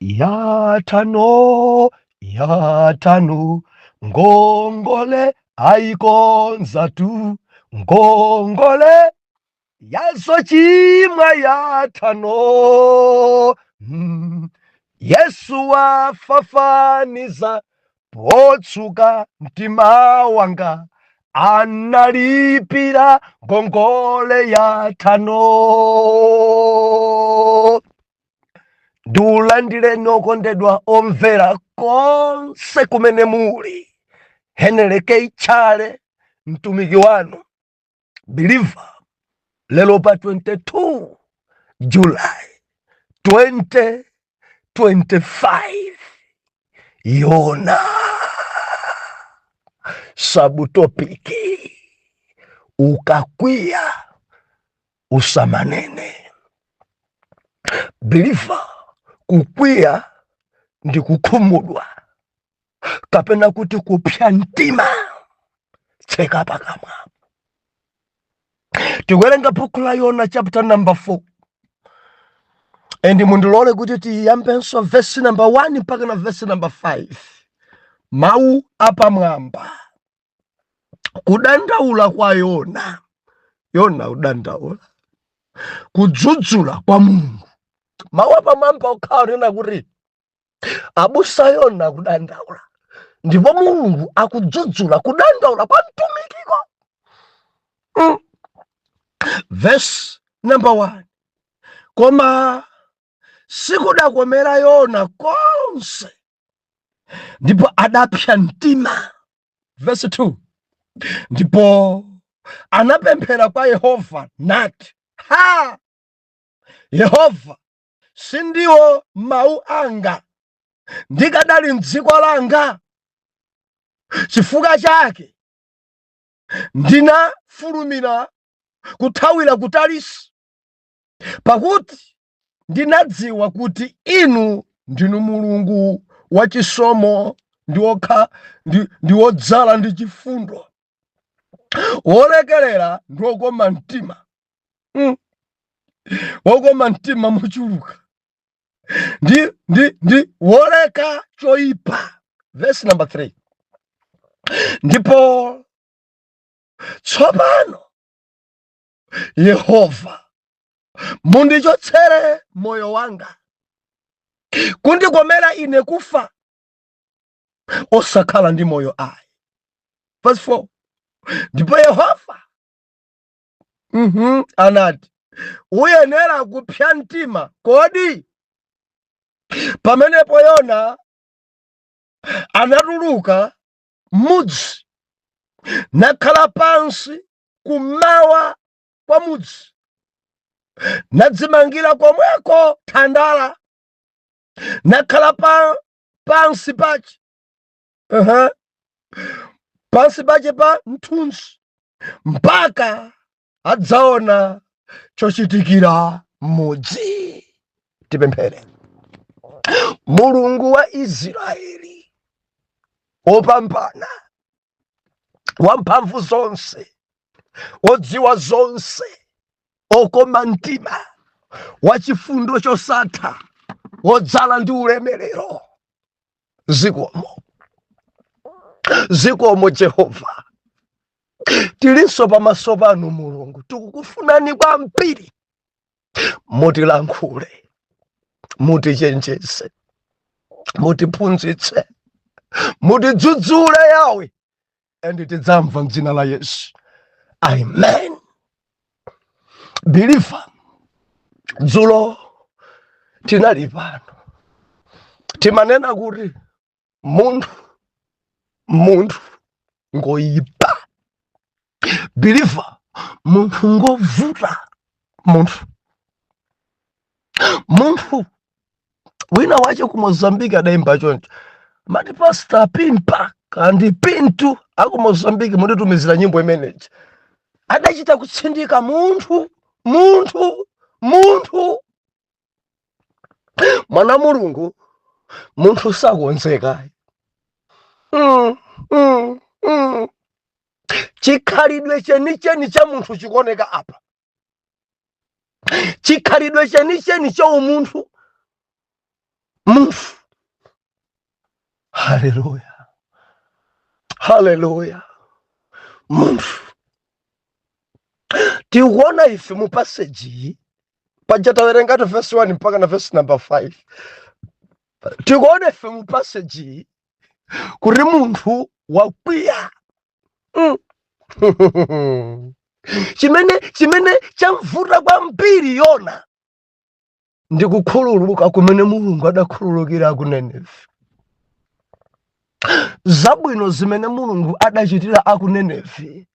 Yathano, yathano, ngongole ayikonzatu, ngongole yazochimwa yathano. Yesu wafafaniza potsuka mtima wanga, analipira ngongole yathano. Ndiulandireni okondedwa omvera konse kumene muli. Henry K Tchale, mtumiki wanu believer, lero pa 22 July 2025. Yona subtopic: ukakwiya usamanene. Believer, kukwiya ndi kukhumudwa kapena kuti kupsa mtima. Tseka pakamwa. Tikuwerenga buku la Yona chapter number 4, and mundilole kuti tiyambenso verse number 1 mpaka na verse number 5. Mawu apamwamba: kudandaula kwa Yona. Yona kudandaula, kudzudzula kwa Mulungu. Mawu apamwamba okhawa nena kuti abusa Yona kudandaula, ndipo Mulungu akudzudzula kudandaula kwa mtumikiko. Verse number 1: koma sikudakomera Yona konse, ndipo adapsa mtima. Verse 2: ndipo anapemphera kwa Yehova nati, "Ha, Yehova, sindiwo mawu anga ndikadali mdziko langa? Chifukwa chake ndinafulumira kuthawira ku Tarisi, pakuti ndinadziwa kuti inu ndinu Mulungu wachisomo ndi wokha ndi wodzala ndi chifundo, wolekerera ndi wokoma mtima, wokoma mtima mochuluka ndi woleka choyipa." Verse number 3: ndipo tsopano Yehova, mundichotsere moyo wanga, kundikomera ine kufa osakhala ndi moyo ayi. Verse 4: ndipo Yehova anati, "Uyenera kupsa mtima kodi?" Pamenepo Yona anatuluka mudzi nakhala pansi kummawa kwa mudzi, nadzimangira komweko thandala, nakhala pansi pache, pansi pache pa mthunzi, mpaka adzaona chochitikira mudzi. Tipemphere. Mulungu wa Israeli, wopambana, wamphamvu zonse, wodziwa zonse, okoma mtima, wachifundo chosatha, wodzala ndi ulemerero, zikomo, zikomo Jehova. Tilinso pamaso panu Mulungu, tikukufunani kwambiri. Mutilankhule, mutichenjeze, mutiphunzitse, mutidzudzule Yawe, and tidzamva mdzina la Yesu, amen. Believer, dzulo tinali pano, timanena kuti munthu ngoyipa. Believer, munthu ngovuta. Munthu wina wache ku Mozambique adayimba choncho, mati Pastor Pimpa kandi Pintu aku Mozambique, munditumizira nyimbo imeneji. Adachita kutsindika munthu, munthu, munthu, mwana Mulungu, munthu sakonzeka. Chikhalidwe chenicheni cha munthu chikuoneka apa, chikhalidwe chenicheni cha umunthu. Munthu, haleluya, haleluya. Munthu tikuona ife mu passage iyi, paja tawerengatu verse 1 mpaka na verse number 5. Tikuona ife mu passage iyi kuti munthu wakwiya. Chimene chamvuta kwambiri Yona ndi kukhululuka kumene Mulungu adakhululukira ku Nenevi. Zabwino zimene Mulungu adachitira aku Nenevi,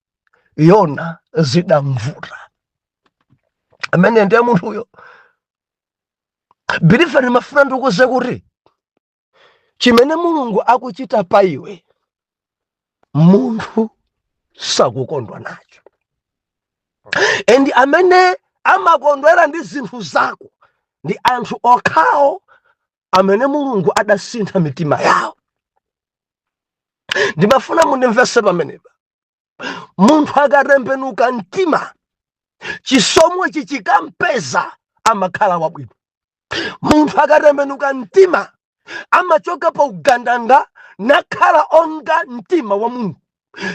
Yona zidamvuta. Amene ndiye munthuyo. Believer, ndimafuna ndikuze kuti chimene Mulungu akuchita pa iwe, munthu sakukondwa nacho, and amene amakondwera ndi zinthu zako ndi anthu okhawo amene Mulungu adasintha mitima yawo. Ndimafuna mundimvese pamenepa. Munthu akatembenuka mtima, chisomo chikampeza, amakhala wabwino. Munthu akatembenuka mtima, amachoka pa ugandanga nakhala onga mtima wa munthu,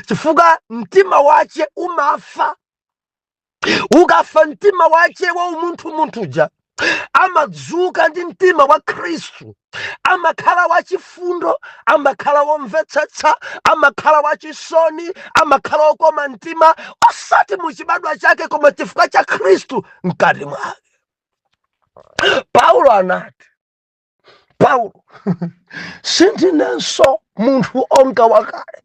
chifukwa mtima wace umafa. Ukafa mtima wace wa umunthu, munthuja amadzuka ndi mtima wa Khristu, amakhala wachifundo, amakhala womvetsetsa, amakhala wachisoni, amakhala wokoma mtima, osati muchibadwa chake, koma chifukwa cha Khristu mkati mwake. Paulo anati, Paulo, "Sindinenso munthu onga wakale,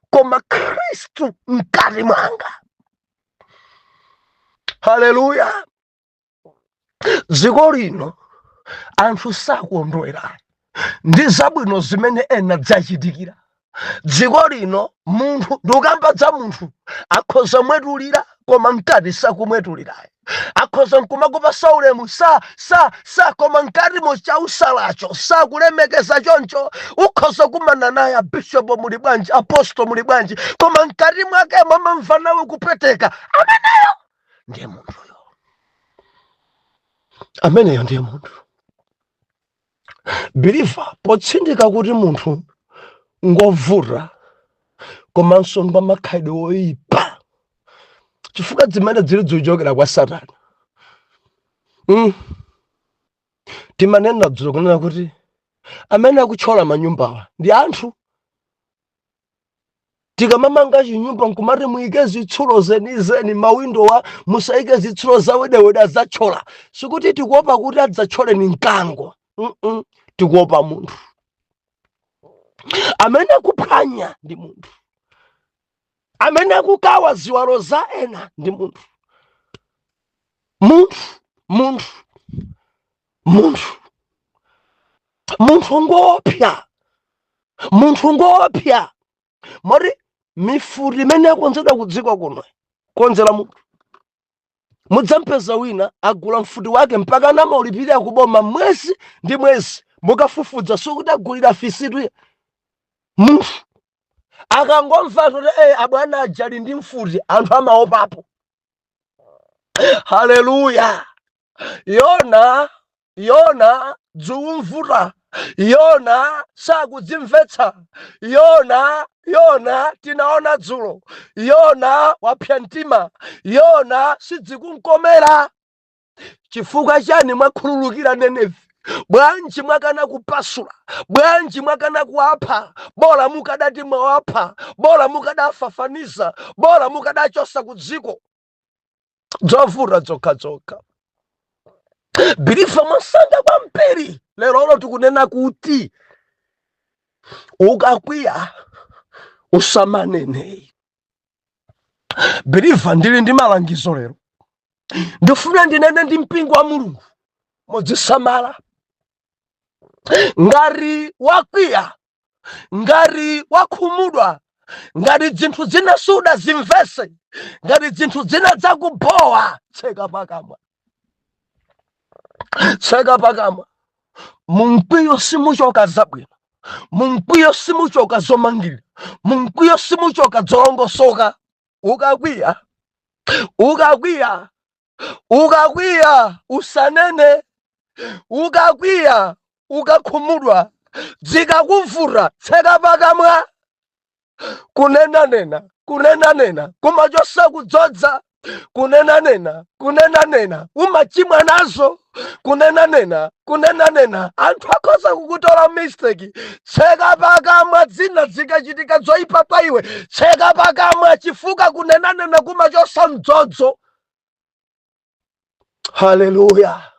koma Khristu mkati mwanga." Haleluya. Dziko lino anthu sakondwera ndi zabwino zimene ena zachitikira. Dziko lino munthu, ndikukamba za munthu, akhoza mwetulira, koma mkati sakumwetulirayo. Akhoza nkumakupasa ulemu sa sa sa, koma mkati mochausalacho sakulemekeza. Choncho ukhoza kumana naye, "Abishopo muli bwanji? Aposto muli bwanji?" Koma mkati mwake mamamva nawe kupweteka. Ameneyo ndiye munthuyo, ameneyo ndiye munthu. Believer, potsindika kuti munthu ngovuta komanso ngwamakhalidwe oyipa, chifukwa zimene zili zikuchokera kwa Satana. Timanena dzulo kunena kuti amene akuthyola manyumbawa ndi anthu. Tikamamanga chinyumba nkumati muyike zitsulo zenizeni, mawindowa musayike zitsulo zawedewede, adzathyola. Sikuti tikuopa kuti adzathyole ni mkango. Tikuopa munthu. Amene akuphwanya ndi munthu, amene akukawa ziwalo za ena ndi munthu. Munthu, munthu, munthu, munthu ngoopsa, munthu ngoopsa. Moti mifuti imene yakonzedwa ku dziko kuno konzera munthu, mudzampeza wina agula mfuti wake mpaka namaulipirira kuboma mwezi ndi mwezi. Mukafufuza, sikuti agulira fisitu. Munthu akangomva kuti abwana ajali ndi mfuti, anthu amaopapo. Haleluya. Yona, Yona dziumvuta, Yona sakudzimvetsa. Yona, Yona tinaona dzulo, Yona wapsa mtima, Yona sidzikumkomera. Chifukwa chani mwakhululukira Nenevi? Bwanji mwakana kupasula? Bwanji mwakana kuwapha? Bola mukadati mwawapha, bola mukadafafaniza, bola mukadachosa ku dziko. Zovuta zokhazokha. Believer, mwasanga kwambiri lerolo tikunena kuti ukakwiya usamanene. Believer, ndili ndi malangizo lero, ndifuna ndinene ndi mpingo wa Mulungu: mudzisamala ngati wakwiya, ngati wakhumudwa, ngati zinthu zina sudazimvese, ngati zinthu zina zakubowa, tseka pakamwa, tseka pakamwa. Mumkwiyo simuchoka zabwino, mumkwiyo simuchoka zomangirira, mumkwiyo simuchoka zolongosoka. Ukakwiya, ukakwiya, ukakwiya usanene. Ukakwiya. Ukakhumudwa, zikakuvuta, tseka pakamwa. Kunenanena, kunenanena kumachosa kudzodza. Kunenanena, kunenanena umachimwa nazo. Kunenanena, kunenanena anthu akhoza kukutola mistake. Tseka pakamwa. Dzina zikachitika zoyipa kwa iwe, tseka pakamwa, chifukwa kunenanena kumachosa mdzodzo. Haleluya!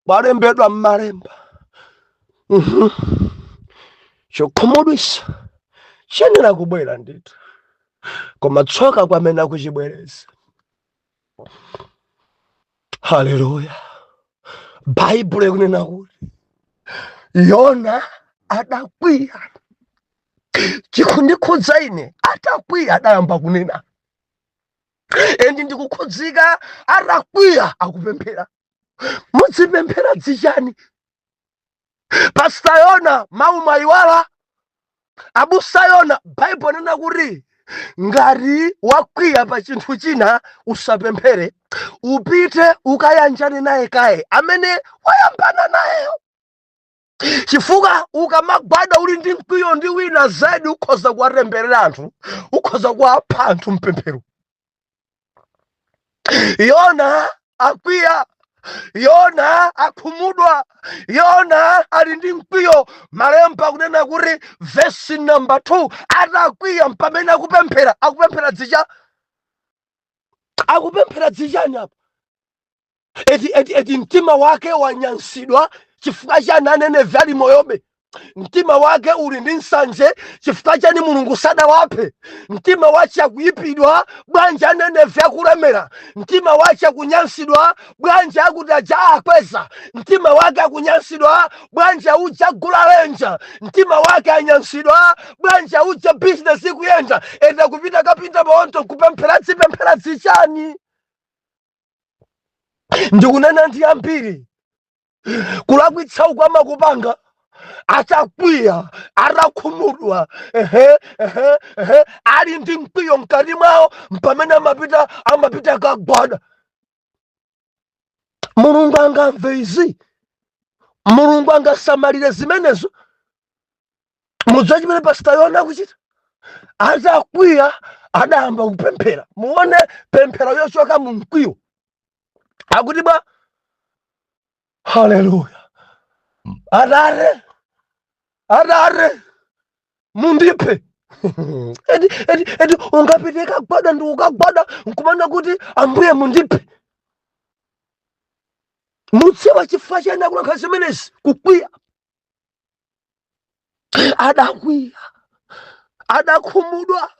Kwalembedwa m'malemba. Chokhumudwisa chiyenera kubwera ndithu, koma tsoka kwamene akuchibwereza. Haleluya! Baibulo ikunena kuti Yona adakwiya. Chikundikhudza ine, atakwiya adayamba kunena, and ndikukhudzika, atakwiya akupemphera. Mudzipemphera dzichani? Pastor Yona, mawu mwayiwala. Abusa Yona, Baibulo nena kuti ngati wakwiya pa chinthu china, usapemphere, upite ukayanjane naye kaye amene wayambana nayeyo, chifukwa ukamagwada uli ndi mkwiyo ndi wina, zedi ukhoza kuwatemberera anthu, ukhoza kuwapha anthu mpemphero. Yona akwiya, Yona akhumudwa, Yona ali ndi mkwiyo. Malemba kunena kuti vesi namba 2, atakwiya mpamene akupemphera. Akupemphera dzicha, akupemphera dzichani apa? Eti eti eti mtima wake wanyansidwa chifukwa chani Aneneve ali moyobe? Mtima wake uli ndi nsanje chifukwa chani Mulungu sadawaphe? Mtima wache akuyipidwa bwanji Aneneve akulemera? Mtima wache akunyansidwa bwanji akuti aja akweza? Mtima wake akunyansidwa bwanji auja gula lenja? Mtima wake anyansidwa bwanji auja bizinesi ikuyenda? Enda kupita kapinda maonto kupemphera. Dzipemphera dzichani? Ndikunena ndi ambiri, kulakwitsa uku amakupanga atakwiya, atakhumudwa, ehe ehe ehe, ali ndi mkwiyo mkati mwawo, mpamene amapita kagwada. Mulungu angamve izi? Mulungu angasamalire zimenezo? Mudziwa chimene Pastor Yona akuchita? Atakwiya adayamba kupemphera. Muone pemphero yochoka mu mkwiyo. Akuti bwa? Haleluya! "Atate, atate, mundiphe." Eti eti eti, ungapite kagwada ndi ukagwada nkumana kuti, "Ambuye, mundiphe"? Mudziwa chifukwa chani akulankhula zimenezi? Kukwiya. Adakwiya, adakhumudwa,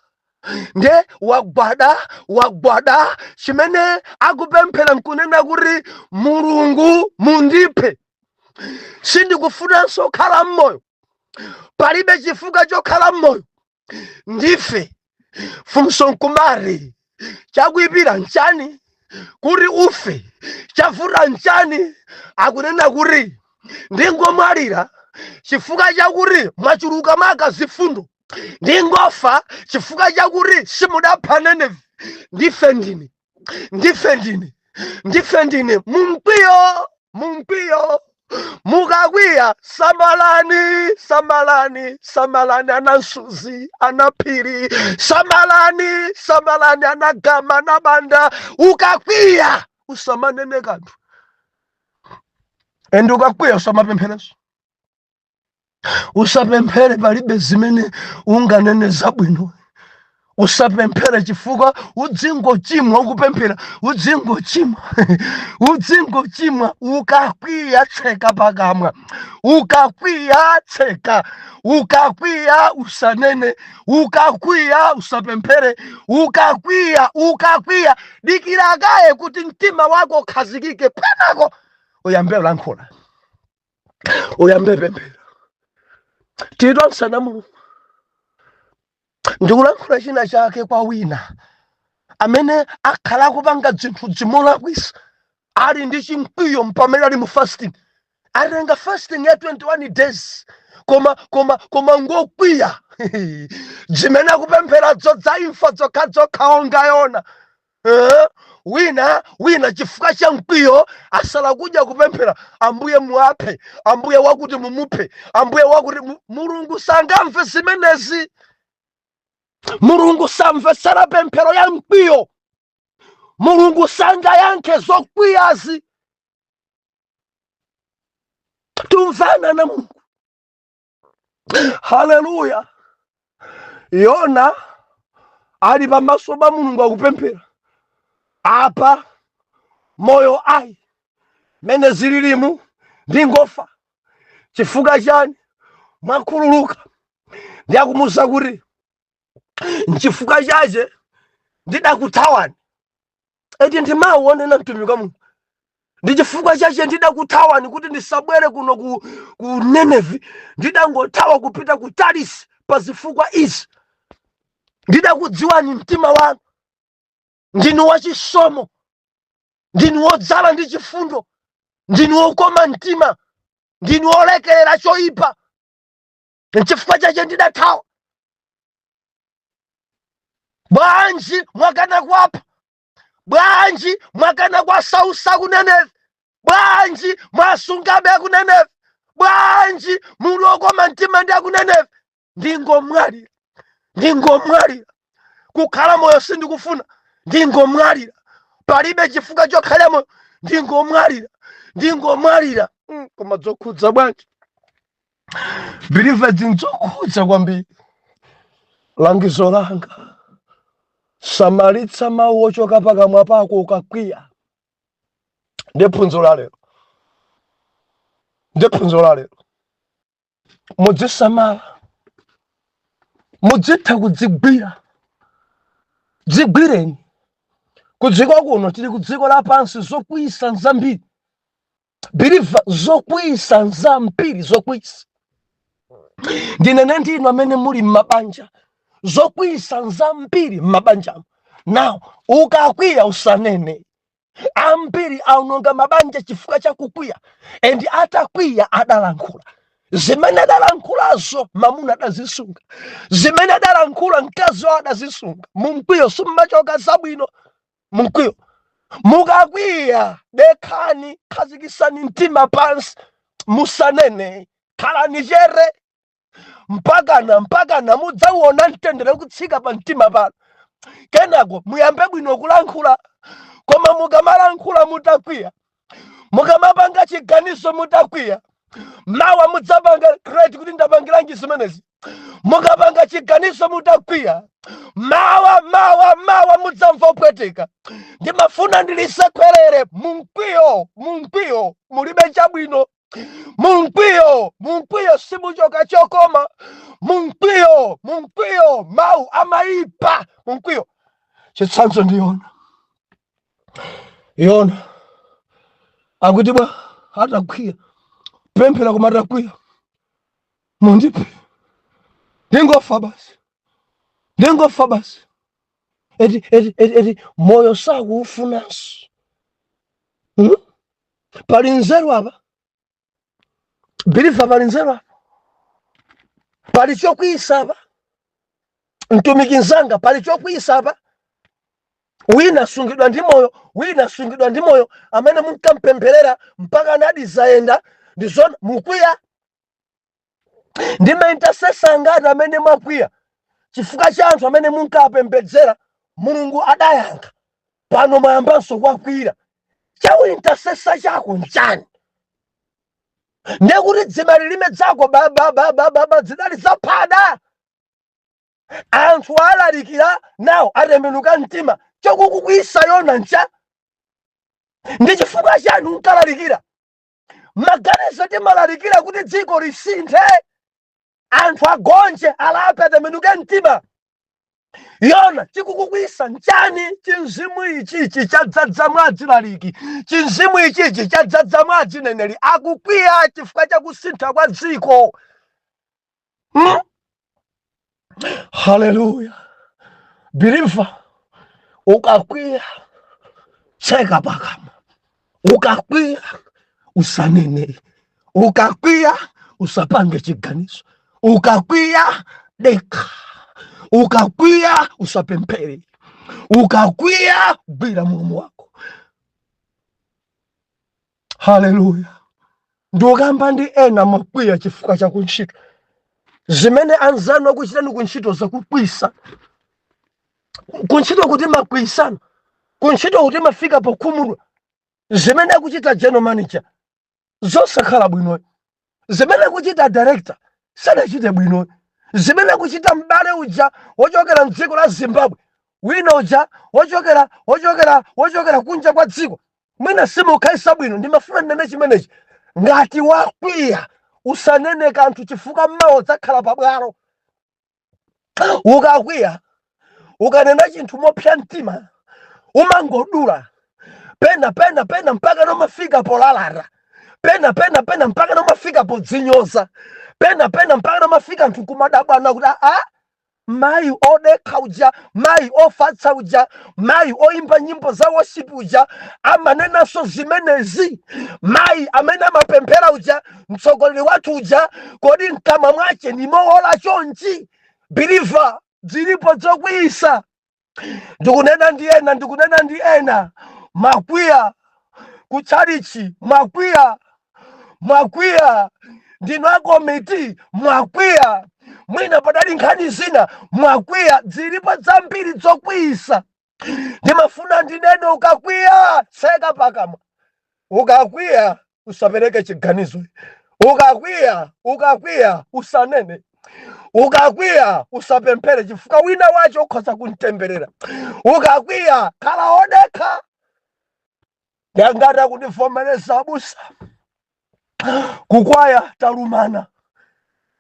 nde wagwada, wagwada. Chimene akupemphera nkunena kuti, "Mulungu, mundiphe, sindikufunanso kukhala mmoyo, palibe chifukwa chokhala mmoyo, ndife." Funso nkumati, chakuyipira nchani kuti ufe? Chavuta nchani? Akunena kuti, "Ndingomwalira chifukwa chakuti mwachuluka maka zifundo, ndingofa chifukwa chakuti simudapha Nenevi. Ndife ndine, ndife ndine, ndife ndine." Mumkwiyo, mumkwiyo. Mukakwiya samalani, samalani, samalani. Anansuzi, anaphiri, samalani, samalani. Anagama, anabanda, ukakwiya usamanene kanthu, and ukakwiya usamapempherenso, usapemphere. Palibe zimene unganene zabwino. Usapemphere chifukwa udzingochimwa ukupemphera, udzingochimwa, udzingochimwa. Ukakwiya tseka pakamwa, ukakwiya tseka, ukakwiya usanene, ukakwiya usapemphere. Ukakwiya, ukakwiya dikira kaye kuti mtima wako ukhazikike, penako uyambe ulankhula, uyambe pemphera. Titonsana Mulungu, ndikulankhula china chake kwa wina amene akhala akupanga zinthu zimolakwisa, ali ndi chimkwiyo, mpamene ali mu fasting, atenga fasting ya 21 days, koma ngokwiya, zimene akupemphera dzodza imfa dzokhadzokha, onga Yona. Wina wina chifukwa cha mkwiyo asala kudya kupemphera, "Ambuye, muaphe, Ambuye wakuti mumuphe, Ambuye wakuti Mulungu sangamve zimenezi. Mulungu samvetsera pemphero ya mkwiyo. Mulungu sangayankhe zokwiyazi. Tumvana na Mulungu. Haleluya! Yona ali pamaso pa Mulungu akupemphera apa, "Moyo ayi, mene zililimu ndingofa. Chifukwa chani mwakhululuka?" Ndi akumuwuza kuti, "Nchifukwa chache ndidakuthawani." Eti ndi mawu onena mtumiki wa Mulungu. "Ndi chifukwa chache ndidakuthawani kuti ndisabwere kuno ku Nenevi. Ndidangothawa kupita ku Tarisi pa zifukwa izi. Ndidakudziwani mtima wanu, ndinu wachisomo, ndinu wodzala ndi chifundo, ndinu wokoma mtima, ndinu wolekerera choyipa. Nchifukwa chache ndidathawa. Bwanji mwakana kuwapha? Bwanji mwakana kuwasausa ku Nenevi? Bwanji mwasungabe aku Nenevi? Bwanji muli okoma mtima ndi aku Nenevi? Ndingomwalira, ndingomwalira. Kukhala moyo sindikufuna, ndingomwalira. Palibe chifukwa chokhala moyo, ndingomwalira, ndingomwalira." Koma zokhudza bwanji, believer, zinzokhudza kwambiri. Langizo langa, samalitsa mawu ochoka pakamwa pako ukakwiya. Ndi phunzo la lero, ndi phunzo la lero. Mudzisamala, mudzitha kudzigwira. Dzigwireni. Kudziko kuno, tili ku dziko lapansi, zokwiyisa nzambiri, believer, zokwiyisa nzambiri, zokwiyisa. Ndinene ndinu amene muli m'mabanja, zokwiyisa nzambiri m'mabanjamo. Now ukakwiya usanene. Ambiri aononga mabanja chifukwa cha kukwiya, and atakwiya adalankhula zimene adalankhulazo, mamuna adazisunga zimene adalankhula, mkazi wawo adazisunga. Mumkwiyo simmachoka zabwino. Mumkwiyo, mukakwiya dekhani, khazikisani mtima pansi, musanene, khalani chere mpakana mudzauona mtendere kutsika pa mtima pano. Kenako muyambe bwino kulankhula. Koma mukamalankhula mutakwiya, mukamapanga chiganizo mutakwiya, mawa mudzapanga regret kuti, "Ndapangiranji zimenezi?" Mukapanga chiganizo mutakwiya, mawa mawa mawa mudzamva upweteka. Ndimafuna ndilisekhwerere. Mumkwiyo, mumkwiyo mulibe chabwino. Mumkwiyo, mumkwiyo simuchoka chokoma. Mumkwiyo, mumkwiyo mawu amayipa mumkwiyo. Chitsanzo ndi Yona. Yona akuti bwa atakwiya, pemphera koma atakwiya, "Mundiphe, ndingofa basi, ndingofa basi." Eti eti eti eti, moyo sakuufunanso, Pali nzeru apa, believer? Pali nzeru apa? Pali chokwiyisa apa, mtumiki mzanga? Pali chokwiyisa apa? Wina asungidwa ndi moyo, wina asungidwa ndi moyo amene munkampempherera mpaka anadizayenda. Ndizona mukwiya ndi ma intercessor angati amene mwakwiya chifukwa cha anthu amene munkapembedzera, Mulungu adayankha, pano mwayambanso kwakwira. Chau intercessor chako nchani? Ndekuti dzimalilime dzako bababababa zidali zaphada. Anthu alalikira nawo atembenuka mtima, chokukukwisa Yona ncha? Ndi chifukwa chani unkalalikira? Maganizo timalalikira kuti dziko lisinthe, anthu agonje, alape, atembenuke mtima. Yona, chikukukwisa nchani? Chinzimu ichichi chadzadza mwadzilaliki, chinzimu ichichi chadzadza mwadzineneri, akukwiya chifukwa chakusintha kwa dziko, Haleluya! Believer, ukakwiya tseka pakamwa, ukakwiya usanene, ukakwiya usapange chiganizo, ukakwiya deka, ukakwiya usapemphere. Ukakwiya, gwira mulomo wako. Haleluya! Ndikukamba ndi ena mwakwiya chifukwa cha kuntchito, zimene anzanu akuchitani kuntchito zakukwiyisa. Kuntchito kuti makwiyisana, kuntchito kuti mafika pokhumudwa, zimene akuchita general manager zosakhala bwino, zimene akuchita director sadachite bwino, zimene akuchita m'bale uja wochokera mdziko la Zimbabwe, wina uja wochokera kunja kwa dziko, mwina simukhalisa bwino. Ndimafuna ndinene chimenechi: ngati wakwiya, usanene kanthu, chifukwa mmawa udzakhala pabwalo. Ukakwiya, ukanena chinthu mopsa mtima, umangodula pena pena pena mpaka nomafika polalata, pena pena pena mpaka nomafika podzinyoza, pena pena mpaka nomafika anthu kumadabwana kuti, "A mayi odekha uja, mayi ofatsa uja, mayi oyimba nyimbo za worship uja amanenanso zimenezi? Mayi amene amapemphera uja, mtsogoleri wathu uja, kodi mkamwa mwache nimowola chonchi?" Believer, zilipo zokwiyisa. Ndikunena ndi ena, ndikunena ndi ena makwiya kutchalichi, mwakwiya, mwakwiya ndinu akomiti, mwakwiya mwina padali nkhani zina, mwakwiya. Zilipo zambiri zokwiyisa. Ndimafuna ndinene, ukakwiya, tseka pakamwa. Ukakwiya, usapereke chiganizo. Ukakwiya, ukakwiya, usanene. Ukakwiya, usapemphere, chifukwa wina wacho ukhoza kumtemberera. Ukakwiya, khala odekha. Yangati akundivomereza abusa, kukwaya talumana.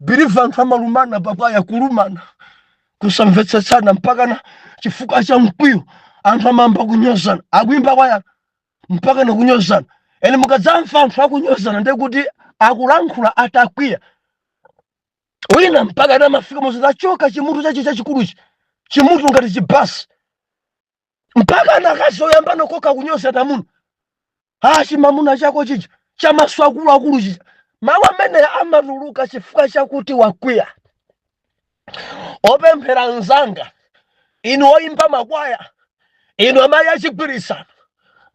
Believer, anthu amalumana pakwaya, kulumana, kusamvetsetsana, mpakana chifukwa cha mkwiyo anthu amayamba kunyozana. Akuimba kwaya mpaka nakunyozana. Ene mukadzamva anthu akunyozana, ndekuti akulankhula atakwiya. Wina mpaka namafika muzitachoka chimutu chache chachikuluchi, chimutu ngati chibasi, mpaka anakazi oyamba nokoka kunyoza tamuna, "Ah, chimamuna chako chija chamaso akuluakulu chija." Mawu amene amatuluka chifukwa chakuti wakwiya. Opemphera mzanga, inu oyimba makwaya, inu amayi achigwirizano,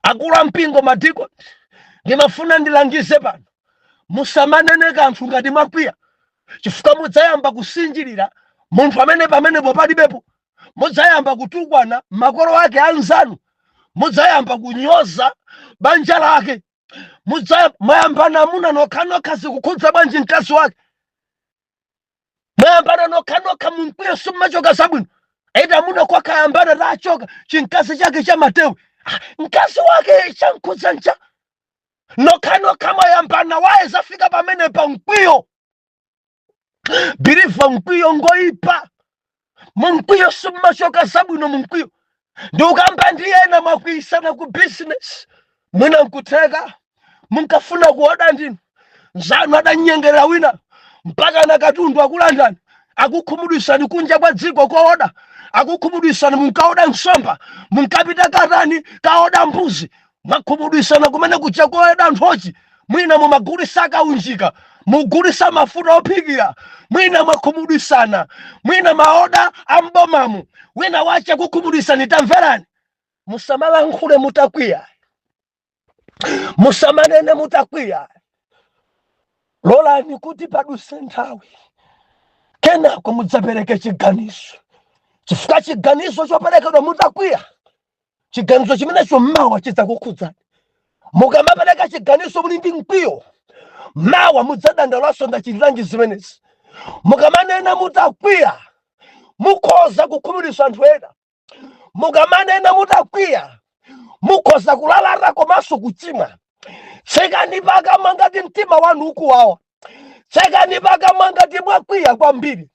akulu ampingo, madikoni, ndimafuna ndilangize pano: musamanene kanthu ngati mwakwiya, chifukwa mudzayamba kusinjirira munthu amene pamenepo palibepo, mudzayamba kutukwana makolo ake anzanu, mudzayamba kunyoza banja lake, mwayambana amuna nokhanokha, zikukhudza bwanji mkazi wake? Mwayambana nokhanokha, mumkwiyo simmachoka zabwino. Eti amuna kwakayambana, tachoka chimkazi chake cha matewe. Ah, mkazi wake chankhudza ncha? Nokhanokha mwayambana, waye zafika pamene pa mkwiyo. Believer, mkwiyo ngoipa. Mumkwiyo simmachoka zabwino. Mumkwiyo, ndikukamba ndi ena mwakwiyisana ku business, mwina nkutheka munkafuna kuoda ndinu, nzanu adanyengerera wina mpaka na katundu akulandani, akukhumudwisani kunja kwa dziko kooda, akukhumudwisani. Munkaoda nsomba, munkapita katani kaoda mbuzi, mwakhumudwisana kumene kuja koeda nthochi. Mwina mumagulisa kaunjika, mugulisa mafuta ophikira, mwina mwakhumudwisana, mwina maoda ambomamu, wina wache kukhumudwisani. Tamverani, musamalankhule mutakwiya, musamanene mutakwiya. Lolani kuti paduse nthawi, kenako mudzapereke chiganizo, chifukwa chiganizo choperekedwa mutakwiya, chiganizo chimenecho mawa chidzakukhudzani. Mukamapereka chiganizo muli ndi mkwiyo, mawa mudzadandaulaso, "Ndachitiranji zimenezi?" Mukamanena mutakwiya, mukhoza kukhumudwitsa anthu ena. Mukamanena mutakwiya, mukhoza kulalata komanso kuchimwa. Tsekani pakamwa ngati mtima wanu ukuwawa. Tsekani pakamwa ngati mwakwiya kwambiri.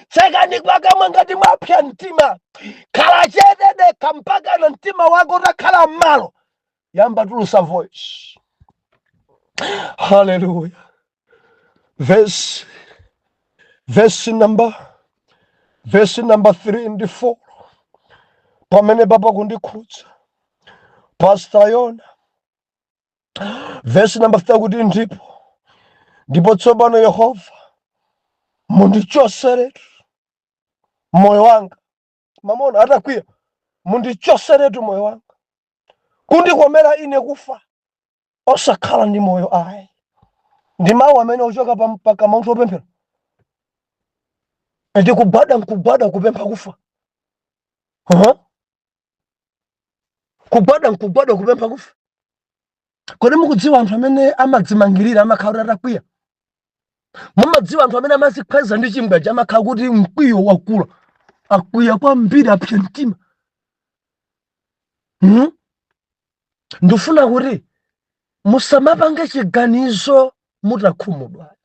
Tsekani pakamwa ngati mwapsa mtima. Khala chete, dekha mpaka na mtima wako utakhala m'malo, yamba tulusa voice. Haleluya! Verse number 3 ndi 4, pamene papa kundikhudza, Pastor Yona. Verse number 3 kuti, Ndipo tsopano, Yehova, mundichoseretu moyo wanga." Mamona atakwiya, Mundichoseretu moyo wanga, kundikomera ine kufa, osakhala ndi moyo ayi. Ndi mawu amene ochoka pakamwa munthu wopemphera. Ndikugwada nkugwada kupempha kufa. Kugwada nkugwada kupempha kufa. Kodi mukudziwa anthu amene amadzimangirira amakhala kuti atakwiya? Mumadziwa anthu amene amazikhweza ndi chingwe amakhala kuti mkwiyo wakula, akwiya kwambiri, apsa mtima? Ndifuna kuti musamapange chiganizo mutakhumudwa.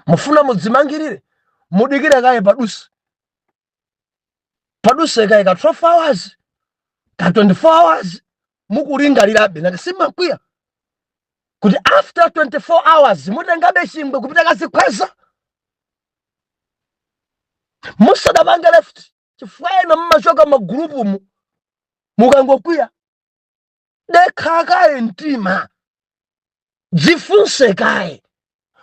Mufuna mudzimangirire, mudikire kaye paduse, paduse kaye ka 12 hours, ka 24 hours, mukulingalirabe nanga simakwiya kuti after 24 hours mutengabe chingwe kupita kazikhweza musadapange left, chifukwa ena mumachoka magulupumu mukangokwiya. Dekha kaye mtima, dzifunse kaye,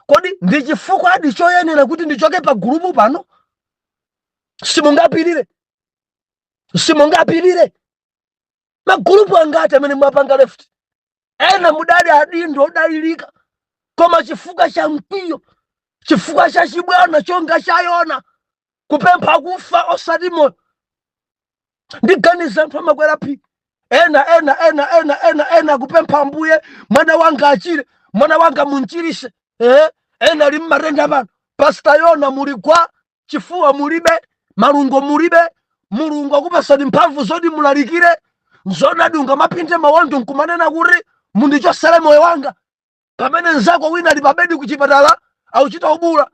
kodi ndi chifukwa adi choyenera kuti ndichoke pa gulupu pano? Simungapirire, simungapirire. Magulupu angati amene mwapanga left? Ena mudali adindo odalirika, koma chifukwa cha mkwiyo, chifukwa cha chibwana chonga cha Yona, kupempha kufa osati moyo. Ndiganiza anthu amakwera phiri, ena ena ena ena ena ena kupempha, "Ambuye, mwana wanga achire, mwana wanga munchirise." Ena ali mmatenda pano. Pastor Yona, muli kwa chifuwa mulibe, malungo mulibe. Mulungu akupasani mphamvu zoti mulalikire. Nzonadi ungamapinde mawondo nkumanena kuti mundichosere moyo wanga, pamene nzako wina ali pabedi kuchipatala auchita ubula,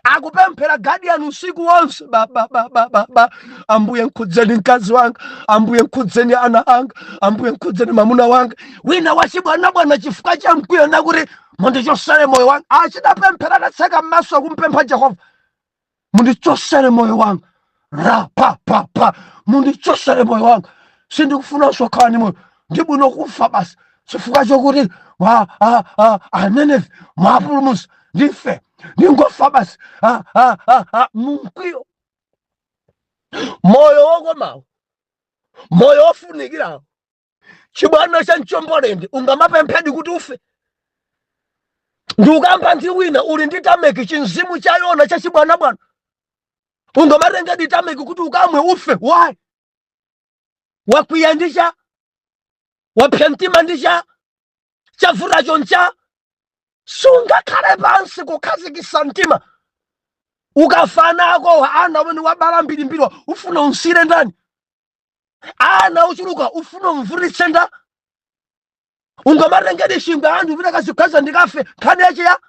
Akupemphera guardian usiku wonse, ba, ba, ba, ba, ba, ba. "Ambuye, nkhudzeni mkazi wanga. Ambuye, nkhudzeni ana anga. Ambuye, nkhudzeni mamuna wanga." Wina wachibwanabwana, chifukwa cha mkwiyo, nakuti mundichosere moyo wanga, achidapemphera atatseka m'maso, akumpempha Jehova, "Mundichosere moyo wanga, ra pa pa pa, mundichosere moyo wanga, sindikufunanso kukhala ndi moyo, ndi bwino kufa basi, chifukwa chokuti anenefe mwapulumusa, ndife ndingofa basi." Mumkwiyo, moyo wokomawo, moyo wofunikirawo, chibwana cha mchombolende, ungamapemphedi kuti ufe? Ndiukamba ndi wina uli ndi tameki, chinzimu cha Yona cha chibwanabwana, ungamatengedi tameki kuti ukamwe ufe? Why? Wakwiya ndi cha? Wapsa mtima ndi cha? Chavutacho ncha? Sungakhale pansi kukhazikisa mtima? Ukafana akowa, ana amene wabala mbirimbiriwa, ufuna unsire ndani? Ana uchuluka, ufuna umvutitse nda? Ungamatengedi chingwe anthu kupita kazikhweza ndikafe? Nkhani yachiya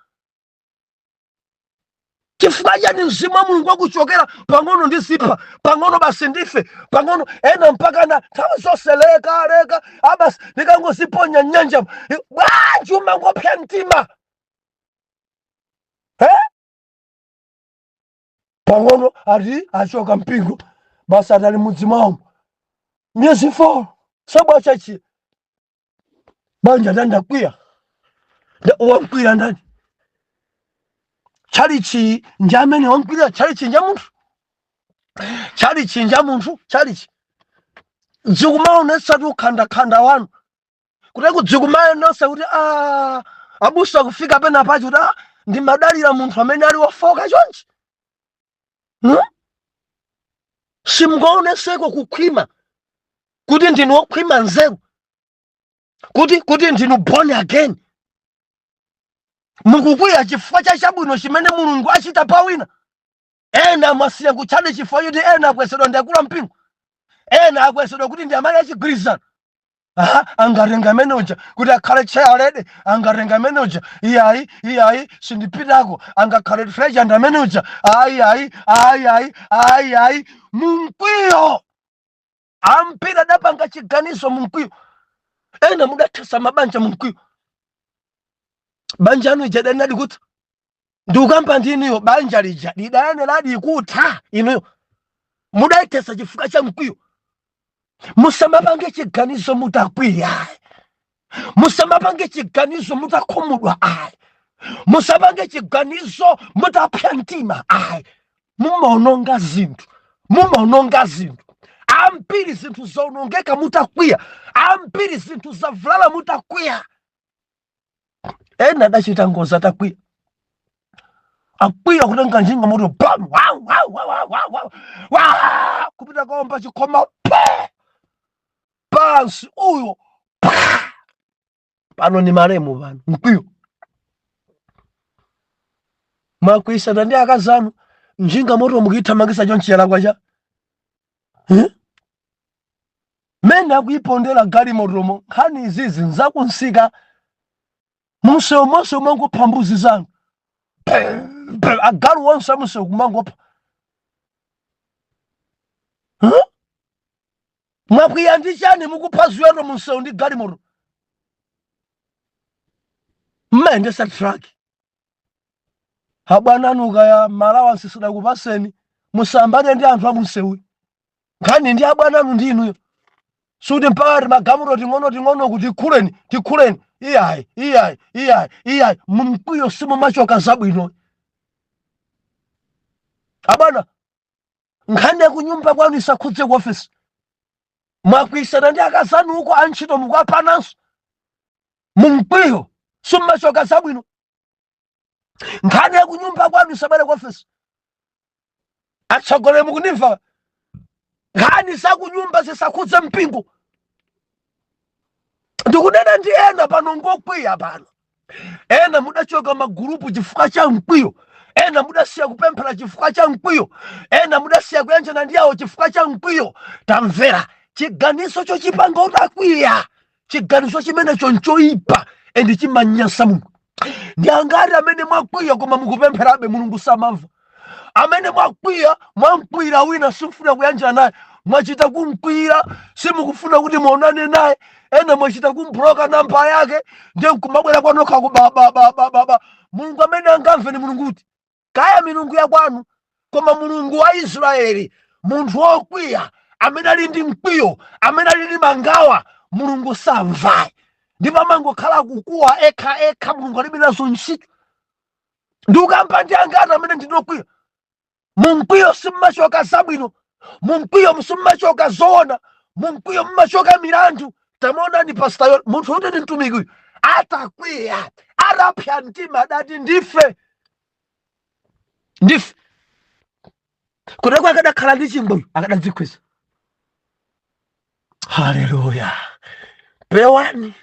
chifukwa chani? Mzimu wa Mulungu wakuchokera pang'ono, ndi zipha pang'ono basi, ndife pang'ono. Ena mpaka na nthawi zonse, leka leka abasi, ndikangoziponya nyanja. Bwanji umangopsa mtima? Eh? Pang'ono ati achoka mpingo basi, atali mudzi mwawo miyezi 4 sabwachachi banja, ndandakwiya. Wamkwira ndani? Chalichi ndi amene wamkwira. Chalichi nja munthu, chalichi nja munthu. Chalichi dzikumaonetsa tu khandakhanda wanu kuti kudzikumaonetsa kuti abusa kufika pena pachi kuti ndimadalira munthu amene ali wofoka chonchi, Simungaoneseko kukhwima kuti ndinu wokhwima nzeru, kuti ndinu born again. Mukukwiya chifukwa cha chabwino chimene Mulungu achita pa wina. Ena mwasiya kutchale chifukwa choti ena akwezedwa ndi akulu mpingo, ena akwezedwa kuti ndi amayi achigwirizano. Aha, angatenga amene uja kuti akhale chair lady, angatenga amene uja, iyayi, iyayi, sindipitako. Angakhale treasurer ndi amene uja, ayi, ayi, ayi, ayi, ayi, ayi. Mumkwiyo ampira adapanga chiganizo mumkwiyo. Ena mudathesa mabanja mumkwiyo. Banja anu ija idayenera kutha. Ndikukamba ndi inuyo, banja lija lidayenera kutha, inuyo mudayithesa chifukwa cha mkwiyo. Musamapange chiganizo mutakwiya, musamapange chiganizo mutakhumudwa, ayi. Musapange chiganizo mutapsa mtima, ayi. Mumaononga zinthu, mumaononga zinthu. Ambiri zinthu zaonongeka mutakwiya, ambiri zinthu zavulala mutakwiya. Ena adachita ngozi atakwiya, akwiya kutenga njinga moto, bam, wa wa wa wa wa wa wa, kupita kaomba chikhoma pa pansi uyo pa. Pano ni malemu pano mkwiyo. Mwakwiyisana ndi akazi anu, njinga moto mukuyithamangisa chonchi, yalakwa cha? Eh? Mene akuyipondera galimotomo, nkhani izizi nzakunsika munsewu monse, umangopha mbuzi zanu, agalu onse amunsewu kumangopha. Huh? Mwakwiya ndi chani mukupha ziweto munsewu ndi galimoto? Mmayendesa truck, abwana anu kaya ma allowance sadakupaseni, musambane ndi anthu amunsewu. Nkhani ndi abwana anu ndi inuyo, suti mpaka ti magalimoto ting'ono ting'ono kuti tikhuleni, tikhuleni. Iyayi, iyayi, iyayi, iyayi. Mumkwiyo simumachoka zabwino, abwana. Nkhani ya kunyumba kwanu isakhudze ku ofesi. Mwakwiyisana ndi akazanu uko, antchito mukwapananso. Mumkwiyo simumachoka zabwino. Nkhani ya kunyumba kwanu isabwere ku ofesi. Atsogoleri, mukundimva? Nkhani za kunyumba zisakhudze mpingo. Ndikunena ndi ena pano ngokwiya pano. Ena mudachoka magulupu chifukwa cha mkwiyo, ena mudasiya kupemphera chifukwa cha mkwiyo, ena mudasiya kuyanjana ndi awo chifukwa cha mkwiyo. Tamvera, chiganizo chochipanga utakwiya, chiganizo chimenecho nchoyipa and chimanyansa Mulungu. Ndi angati amene mwakwiya koma mukupempherabe? Mulungu samamva. Amene mwakwiya, mwamkwiyira wina, simufuna kuyanjana naye, mwachita kumkwiyira, simukufuna kuti muonane naye, ena mwachita kumbloka namba yake, ndiye nkumabwera kwanokha ku ba ba ba ba ba ba. Mulungu amene angamve ni Mulungu kuti kaya milungu ya kwanu, koma Mulungu wa Israeli, munthu wokwiya amene ali ndi mkwiyo, amene ali ndi mangawa, Mulungu samvayi, ndipo amangokhala kukuwa ekha ekha. Mulungu alibe nazo ntchito. Ndikukamba ndi angati amene ndinokwiya? Mumkwiyo simmachoka zabwino, mumkwiyo simmachoka zoona, mumkwiyo mmachoka milandu. Tamaonani pastor, munthu woti ndi mtumiki uyu, atakwiya, atapsa mtima, adati, "Ndife, ndife." Kuteko akadakhala ndi chingwe akadadzikhwiza. Haleluya! Pewani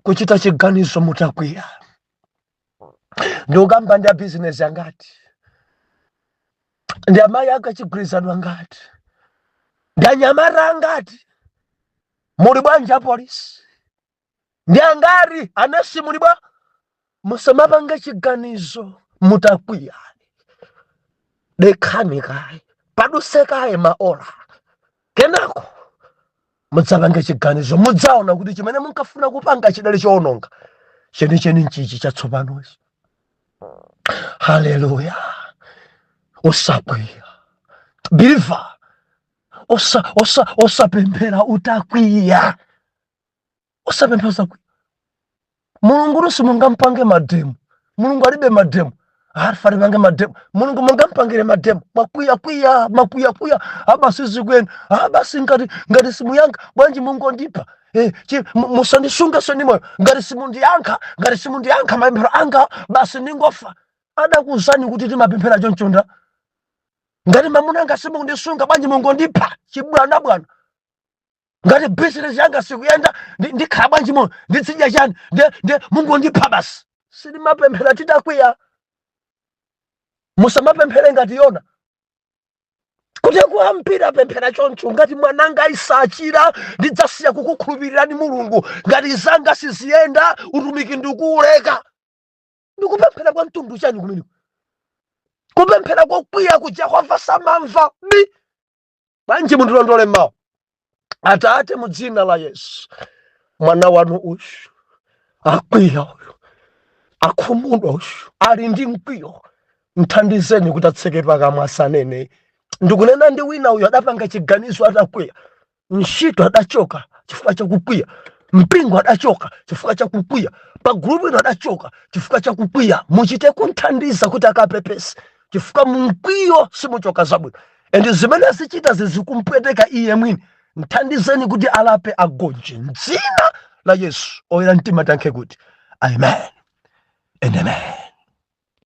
kuchita chiganizo mutakwiya. Ndikukamba ndi abizinesi angati, ndi amayi akachigwirizano angati, ndi anyamata angati? Muli bwanji apolisi? Ndi angati anesi? Muli bwa? Musamapange chiganizo mutakwiya. Dekhani kaye, paduse kaye maola, kenako mudzapange chiganizo. Mudzaona kuti chimene munkafuna kupanga chidali chowononga chenicheni nchichi chatsopanochi. Haleluya! Usakwiya, believer. Osapemphera utakwiya, osapemphera usakwiya. Mulungu simungampange ma demo. Mulungu alibe ma demo. Alfa lipange ma demo, Mulungu mungampangire ma demo? Mwakwiya kwiya, mwakwiya kwiya, abasi zikwenu, abasi ngati simuyankha bwanji mungondipha. Musandisungenso ndi moyo ngati simundiyankha, ngati simundiyankha mapemphero anga, basi ndingofa. Adakuwuzani kuti timapemphera chonchonda? Ngati mamuna anga simundisunga, bwanji mungondipha? Chibwana bwana. Ngati bizinesi yanga sikuyenda, ndikhala bwanji moyo? Nditsidya chani? Nde mungondipha basi. Sitimapemphera titakwiya. Musamapemphere ngati Yona, kuti kuambira apemphera choncho: "Ngati mwananga isachira, ndidzasiya kukukhulupirirani Mulungu. Ngati zanga siziyenda, utumiki ndikuuleka." Ndikupemphera kwa mtundu chani kumeneko? Kupemphera kokwiya ku Jehova samamva bi. Bwanji mundilondole mawu? Atate, mu dzina la Yesu, mwana wanu uyu akwiya, uyu akhumudwa, uyu ali ndi mkwiyo, mthandizeni kuti atseke pakamwa, asanene. Ndikunena ndi wina uyu adapanga chiganizo atakwiya. Ntchito adachoka chifukwa chakukwiya, mpingo adachoka chifukwa chakukwiya, pa gulupu ino adachoka chifukwa chakukwiya. Muchite kunthandiza kuti akapepese. Chifukwa mumkwiyo simuchoka zabwino, and zimene zichita zizikumpweteka iye mwini. Mthandizeni kuti alape, agonje mdzina la Yesu. Oyera mtima tankhe kuti amen and amen.